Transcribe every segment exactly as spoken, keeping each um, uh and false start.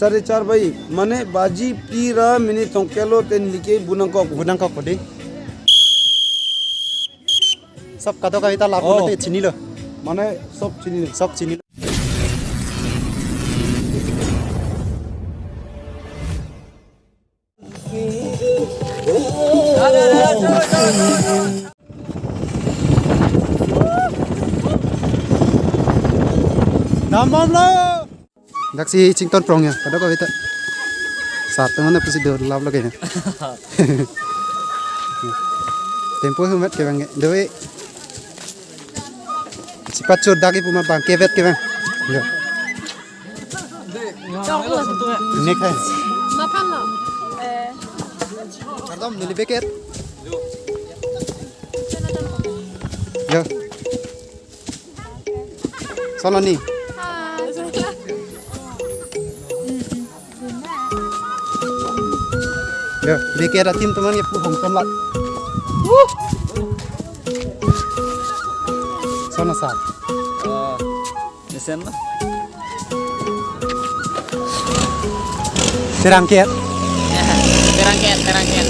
Sare char bai, mane baji phli ra minute throngkep lo, ten like bu nangkok. Bu nangkok ko dei. Sob kadokave ta lap Oh. Mate chinilo. Mane sob chinilo. Sob chinilo. Dambomlo. Daksi chington prong ya, kadokave ta. Sat teman apa sih dua lap lagi ya. Tempo hemat kevang ya. Doi. Sipat chot dagi puma bang kevet kevang. Ya. Nek hai. Makan lo. Eh. Kardom neli beket. Yo. Sononi. Yo, beket atim teman ya pu hong tomlat. Sona sa. Oh. Mesen lo. Terangket. Terangket, terangket.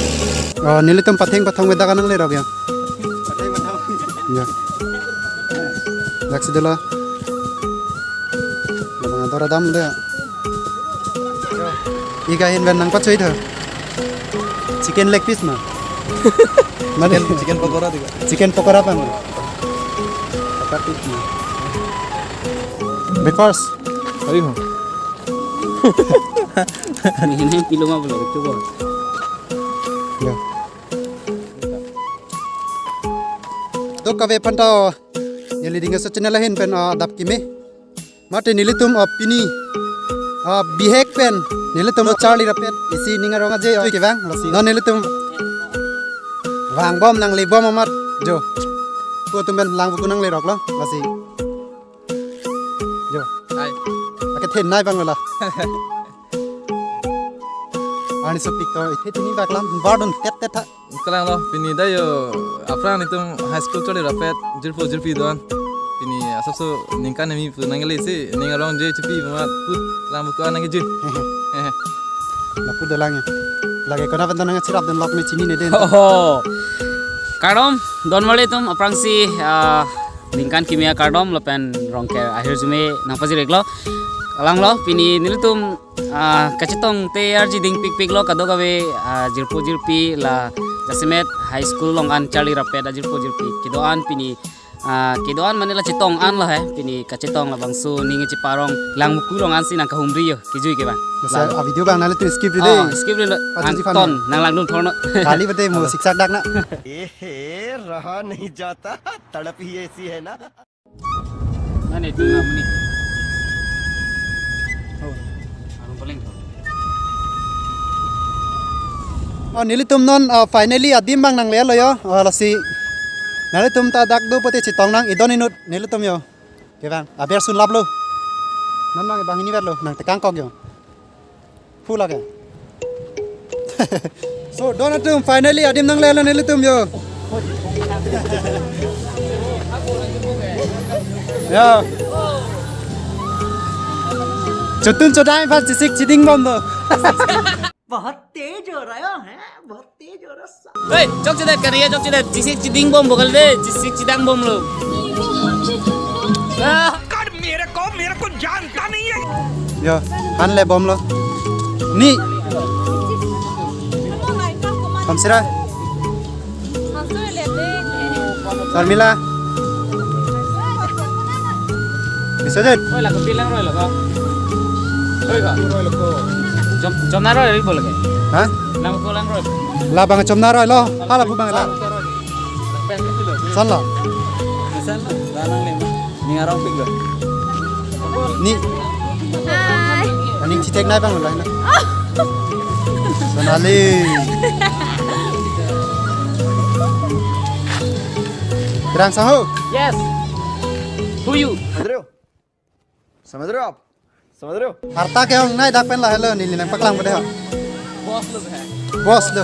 Oh, nelitum patheng pathong bedak anang lerok ya. Ya. Daksi dolo. Labang ador adam de. Ika hin ben nangpachoi tho. Chicken leg piece ma. Mane chicken, chicken pakora tiga. Chicken pakora pa ma. Breakfast. Ayo. Ini pilo ma belum coba. Ya. To kave pantau. Neli Dingso channel ahin pen, ah, adap keme. Mate nelitum, ah, pini, ah, bihek pen nelitum charli rapet isi ning arong aje oi kevang lasi. Non nelitum vangbom nanglebom amat jo. Pu atum pen lang buku nanglerok lo lasi. Jo. Hai. Ake then nai bang lo la. Arni sopik to ithe tini baklam bardon tet tet tha. Kalang lo, pini dak yo aphrang nelitum high school charli rapet jirpo jirpi do-an. Pini asapso ningkan kimi pu nangli si ning arong je chipi mat put lam buku nangji. Lapu dolang ya. Lagi kona bentar nang chirap dan lok ni chinine den. Oho. Kardom, don mali tum aphrangsi, ah, ningkan kimi akardom lapen rong ke ahirjume nangpajir-iklo. Kalang lo, pini nelitum ah, kachetong te arji ding pikpik lo kadokave, ah, jirpo jirpi la jasemet high school along an charli rapet ajirpo jirpi kedo-an pini, ah, kedo-an mane la chetong an lo he pini kachetong labangso ning cheparong lang buku along ansi nangkahumri yo kejui ke bang. Lasa lang. A video bang nale tu skip ri dei. Oh, skip ri lo. Patu ji nang ton nang langdun thorno. Kali bete mo siksak dak na. ए हे, रहा नहीं जाता, तड़प ही ऐसी है ना। Nani itu namni. Oh, arung paling. Oh, nelitum non, ah, finally adim bang nanglelo yo. Ah, lasi. Nelitum ta dak do pote chetong nang idon inut nelitum yo. Kevang, aber sun laplo. Non nang bang ini verlo, nang tekang kok yo. Hu lake. So, don atum finally adim nanglelo nelitum yo. Ya. Chotun chodai pas chisik chiding bom do. बहुत तेज हो रहा है, बहुत तेज हो रहा है। Hei, chok chidet kari ya, chok chidet. Chisik chiding bom bokal de, chisik chidang bomlo. Ah. कर मेरे को, मेरे को जानता नहीं है। Yo, han le bomlo. Ni. Hamsira. Sarmila. Biswajit. Oi, laku pilang roi lo ko. Oi ko. Chom, chomna roi roi bol ke. Ha? Lang ko lang roi. Labang chomna roi lo. Hala bu bang la. San lo. San lo. Lanang ni. Ning arong pik lo. Ni. Hai. Aning chitek nai bang lo na. Sonali. Terang sahu. Yes. Who you? समझ रहे हो? समझ रहे हो आप? समझ रहे हो? Arta ke ong nai dak pen lahelo neli nangpaklang bade ha. Boss lo he. Boss lo.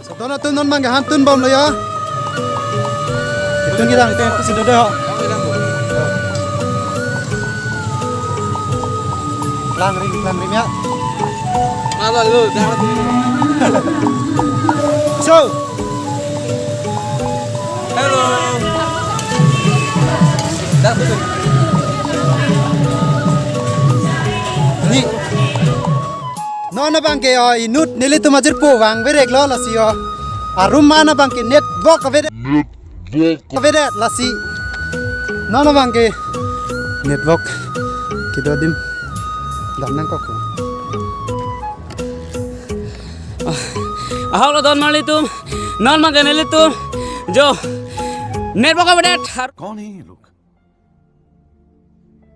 So, don atum non abangke hantun bomlo ya. Itun kita, itun kita sudah deh, ho. Langring, langring ya. Halo, halo, dah. So. Halo. Dah, betul. Ni. Non abangke, o, inut nelitum ajirpo vangverek lo lasi, o. Arum an abangke network avedet. Network avedet lasi. Non abangke network kedo adim dam nangkok. Ah, ahok lo don marli atum. Non abangke nelitum jo network avedet. कौन है ये लोग?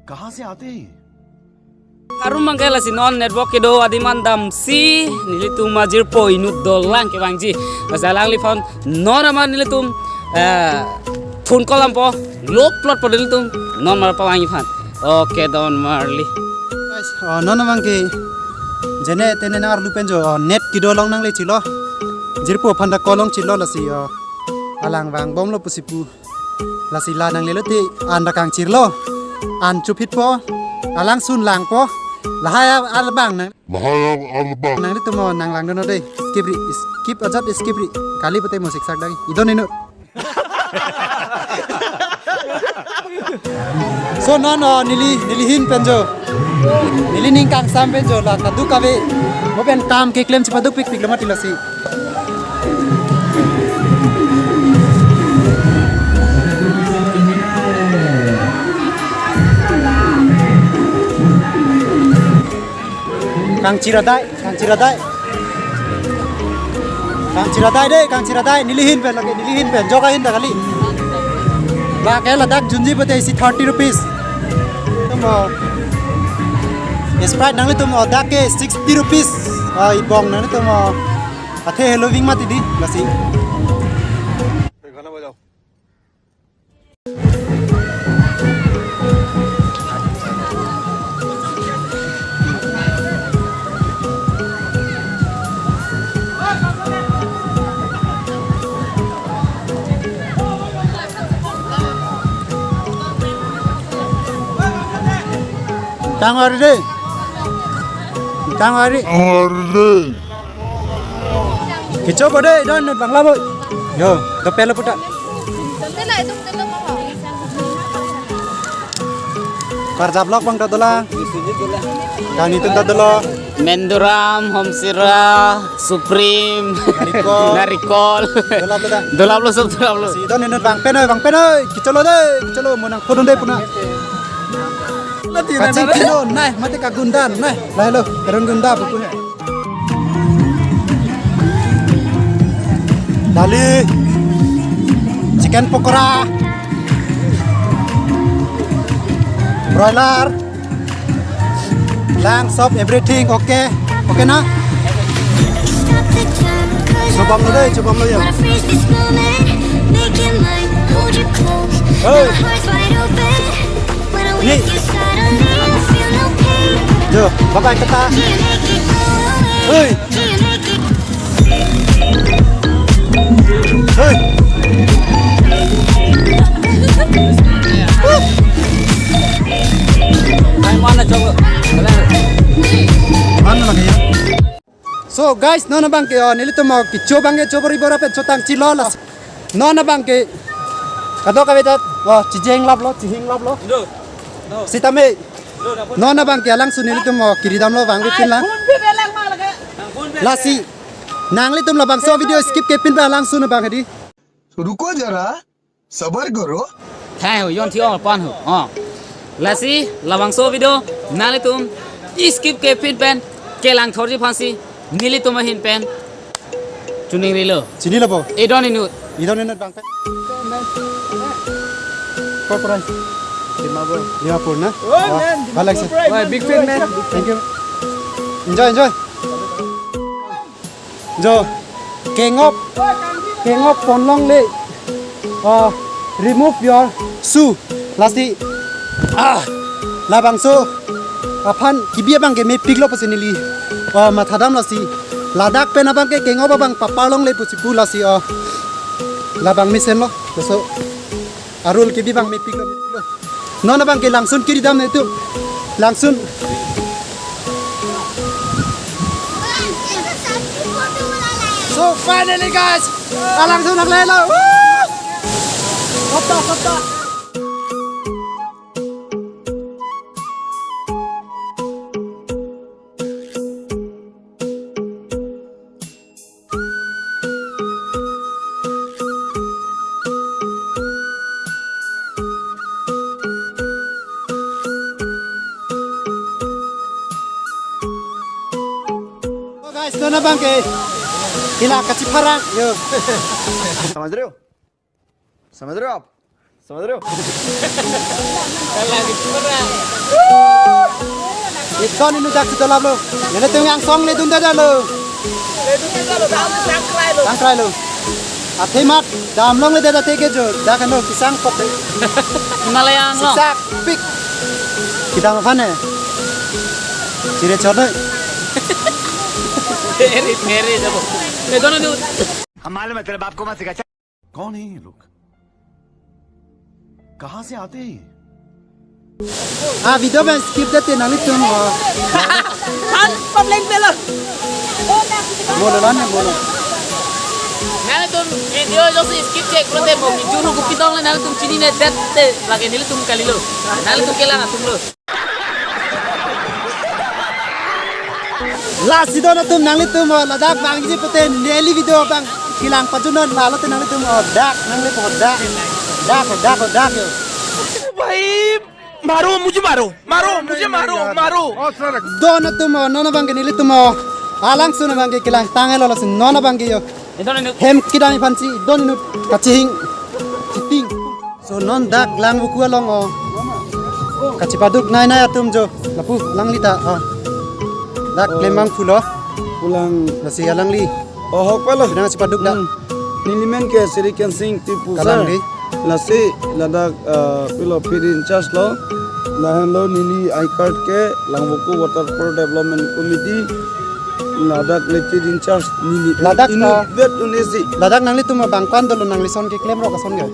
कहाँ से आते हैं ये? Arum abangke lasi non network kedo adim an damsi nelitum ajirpo inut dolang kevangji. Lasi alangliphan non amat nelitum, eh, phone call dampo, lo plot po nelitum non mar pavangji aphan. Okay, don marli. Guys, o, non abangke jene tene nangarlu pen jo, o, net kedo long nangle chilo. Jirpo aphan ta call long chilo lasi, o, alang vangbomlo pusi pu. Lasi la nanglelo te an ta kangchirlo. An chupitpo. Alangsun langpo. Lahai a-, arbang nang. Lahai a-, arbang. Nanglitum mo nanglangdunnon dei. Skip ri, skip ajat skip ri. Kali pute mo siksak dagi. Idon inu. So non, o, neli, neli ahin pen jo. Neli ning kangsam pen jo la kadokave. Mo pen kam keklem chipaduk pikpik lo mati lasi. Kangchir adai, kangchir adai. Kangchir adai dei, kangchir adai. Neli ahin pen lake, neli ahin pen. Jok ahin ta kali. Lake ladak junji pute isi thirty rupees. Tum, o, Sprite nanglitum, o, dak ke sixty rupees. O, ibong nanglitum, o, athe helo ving mati dei, lasi. Tang ari dei. Tang ari. Tang ari dei. Kecho ko dei, don bangla bo. Yo, dopelo puta. Karja vlog bang ta dolang. Kangni atum ta dolo. Menduram, Homsira, Supreme, Narikol. Narikol. Dolap lo ta. Dolap lo, sob dolap lo. Si don inut vang pen oi, vang pen oi. Kecho lo dei, kecho lo, mo nang pudun dei puna. Kaching kilo, nai, mate kagunda, nai. Lahelo, karun gunda, buku hai. Dali, chicken pokora, broiler, lang sob everything okay, okay na? Chobom lo dei, chobom lo ya. Hey. Ni. Jo, bye bye kata. Hey. Hey. Ai, mana coba? Mana lagi ya? So guys, non abangke, o, nelitum, o, kecho abangke chobori bora pen chotang chilo las. Non abangke kadokave ta, o, chijeng laplo, chihing laplo. Indo. No. Sitame. Indo, dapur. Non abangke alangsun nelitum, o, kiri damlo vang pin lang. Ai, phone pe belang ma lage. Phone pe. Lasi. Nanglitum labangso video skip kepin pen alangsun abang hadi. रुको जरा, सबर करो। Thai ho, yon thi ong pan ho. Ha. Lasi, labangso video nanglitum skip kepin pen Kelang thorji aphansi nelitum ahin pen choningrilo. Chinilo bo? Idon inut. Idon inut bang pen. Koi prai? Dimapur. Dimapur na? Oh, man, bhal lagse. Dimapur prai, man. Big fan, man. Thank you. Enjoy, enjoy. Jo, kengop, kengop ponlongle. Ah, remove your shoe. Lasi, ah, labangso aphan kebi abang ke mepiklo pusi neli, ah, mathadam lasi. Ladak pen abang ke kengop abang paparlongle pusi pu lasi, ah, labang mesenlo. So, arul kebi abang mepiklo, mepiklo. Non abang ke langsun kiri dam itu. Langsun. So finally guys, ah, langsun nang lelo. Woo! Kota, kota. So guys, non abang ke ila kachiparang yo. समझ रहे हो? समझ रहे हो आप? समझ रहे हो? Kalang di pura. Idon inut dak si dolaplo. Nelitum angsong ledun dada lo. Ledun dada lo, dam tangkrai lo. Tangkrai lo. Athe mat damlongle dada teke jo. Dak ano kisang pok. Himalaya anglo. Siksak pik. Kidang aphan ne. Chire chor noi. Meri, meri jabo. Idon inut. हम मालूम है तेरे बाप को मत सिखा। कौन है ये लोग? कहां से आते हैं ये? Ah, video abang skip det te nanglitum, oh. Han, pablang pelo. Bolo lan ya, bolo. Nanglitum video jongsi skip chek pulote mo video no kopi dong le nanglitum chinine det te lake nelitum kalilo. Nanglitum kelang atumlo. Lasi don atum nanglitum, oh, ladak vangji pute neli video abang kelang pajunon lalo te nanglitum, oh, dak nanglipo dak. Dak, oh, dak, oh, dak yo. भाई मारो, मुझे मारो, मारो, मुझे मारो, मारो। Don atum, oh, non abang ke nelitum, oh, alangsun abang ke kelang tanglo lasi non abang ke yo. Idon inut. Hem kedam aphansi idon inut kachihing. Chiting. So non dak Langvoku along, oh. Kachipaduk nai nai atum jo. Lapu alangli ta, oh. Dak, oh, klem abang pulo. Pulang. Lasi alangli. Oh, hok pelo. Kedam chipaduk dak. Hmm. Neli men ke Sri Kensing Tipu sir. Kalang di. Lasi ladak, ah, pilo field in charge lo. Lahenlo neli I card ke Langvoku Waterfall Development Committee. Ladak le field in charge neli. Ladak, inut, ah, vet un-e si. Ladak nanglitum bang ko-an dolo, nangli ason keklemrok ason ke?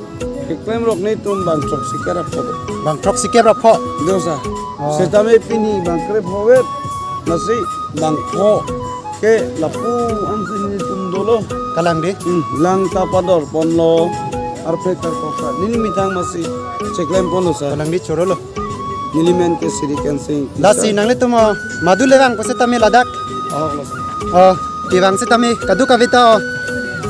Keklemrok netum bang throksi kerap pho. Bang throksi kerap pho. Dosa. Oh. Setame pini bang krepho vet. Lasi bang pho ke lapu-an si netum dolo. Kalang di. Hmm, lang ta pador ponlo. Arpek arpok sa. Neli methang masi cheklem ponlo sir. Kalang di, chorolo. Neli men ke Sri Kensing. Lasi nanglitum, oh, madu le vang ko setame ladak. Oh, lo sir. Oh, kevang setame kadokave ta, oh,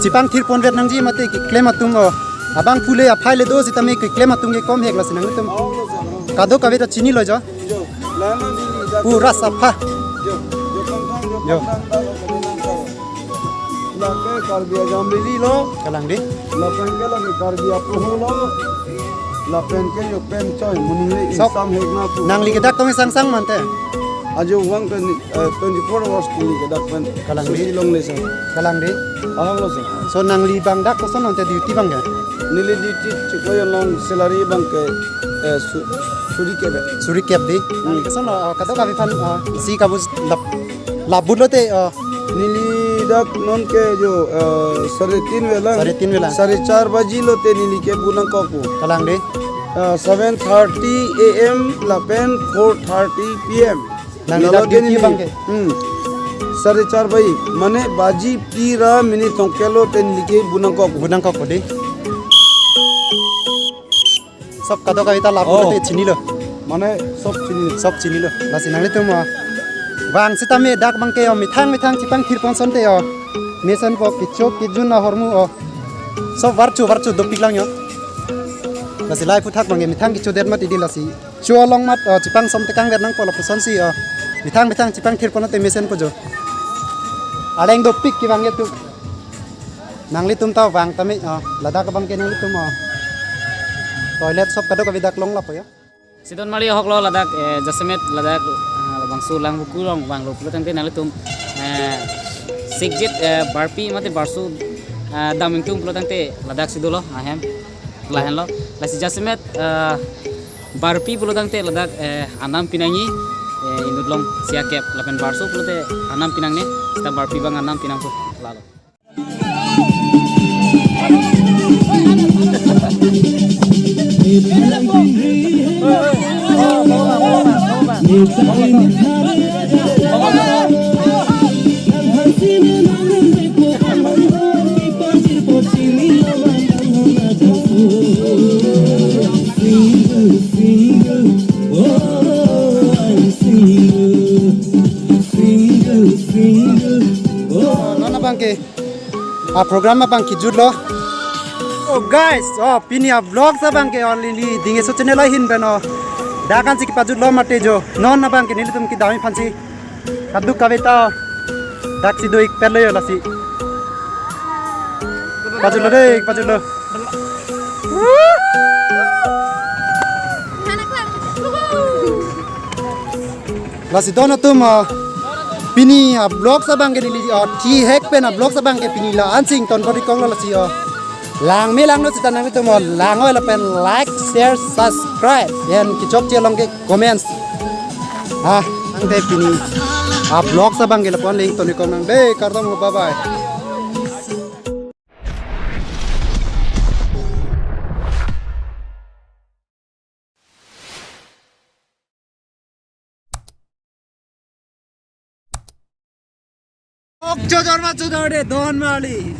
chepangthir ponvet nangji mate keklem atum, oh. Abang pule aphai le do setame keklem atum ke kom hek lasi nanglitum. Oh, lo sir. Oh. Kadokave ta chinilo jo. Jo, lana di ni, pura sapha. Jo, jo, kang kang, jo, jo, kang kang, jo, kang kang. Lake Karbi Anglong Valley lo. Kalang di. Lapen ke lake Karbi Apoho lo. Lapen ke yo pen choi, muningri. Sok. Insam hek na pu. Nangli kedak tong sangsang mante? Ajo vang twenty, eh, twenty-four hours neli kedak pen. Kalang di. Suji longle sir. Kalang di. Ahok lo sir. So nangli bang dak koson ante duty bang ke? Neli duty chiklo along salary bang ke, eh, su-, suri kep. Suri kep di. Hmm. Nangli koson lo, oh, kadokave aphan, oh, isi kabus lap-, labut lote, oh. Neli dak non ke jo, eh, sare tin vela. Sare tin vela. Sare char baji lote neli ke bu nangkok pu. Kalang di. Eh, seven thirty A M lapen four thirty P M. Nangli dak duty bang ke? Hmm. Sare char baji. Mane baji pira minit tongkelo te neli ke bu nangkok. Bu nangkok di. Sok kadokave ta lapu, oh, te chinilo. Mane sok chinilo. Sok chinilo. Lasi nanglitum, oh. Vang setame dak bang ke, oh, methang methang chepangthir pon asonte, oh. Mesen po kecho kejun ahormu, oh. Sok varchu varchu dopik lang yo. Lasi lai aphuthak bang ke methang kechodet mati di lasi. Cho along mat, oh, chepangsom tekang ver nangpo lapuson si, oh. Bithang bithang chipangthir pono te mesen ko jo. Areng dopik kevang ke tu. Nanglitum ta vang tame, oh, ladak abang ke nanglitum, oh. Toilet sob kadokave dak long lapo ya. Sidon mari ahok lo ladak, eh, jasemet ladak, ah, labangso Langvoku along vanglo pulo tangte nanglitum, eh, sikjit, eh, barpi mate barso, ah, dam ingtung pulo tangte ladak si dolo, ahem, lahenlo. Lasi jasemet, eh, barpi pulo tangte ladak, eh, anam pinangji, eh, inut along isi akep lapen barso pulote anam pinangne, seta barpi abang anam pinangpo, lalo. Non abang ke, ah, program abang kejutlo. Oh guys, oh, pini a-vlogs abang ke only Dingheso channel ahin pen, oh. Dak ansi kepajutlo mate jo. Non abang ke nelitum kedam aphansi kadokave ta dak si do-ik pet lo yo lasi. Pajutlo dei, pajutlo. Lasi don atum, ah, pini a-vlogs abang ke neli, ah, thihek pen a-vlogs abang ke pini la-ansi ingtonpon-ik kok lo lasi, oh. Lang me langno seta nanglitum, oh, lang-oi lapen like, share, subscribe, and kechokche along ke comments. Ah, tangte pini a-vlogs abang ke lapu-an le ington-ik kok nang dei, kardom, bye bye. Ok, jojor ma jojor de, don mali.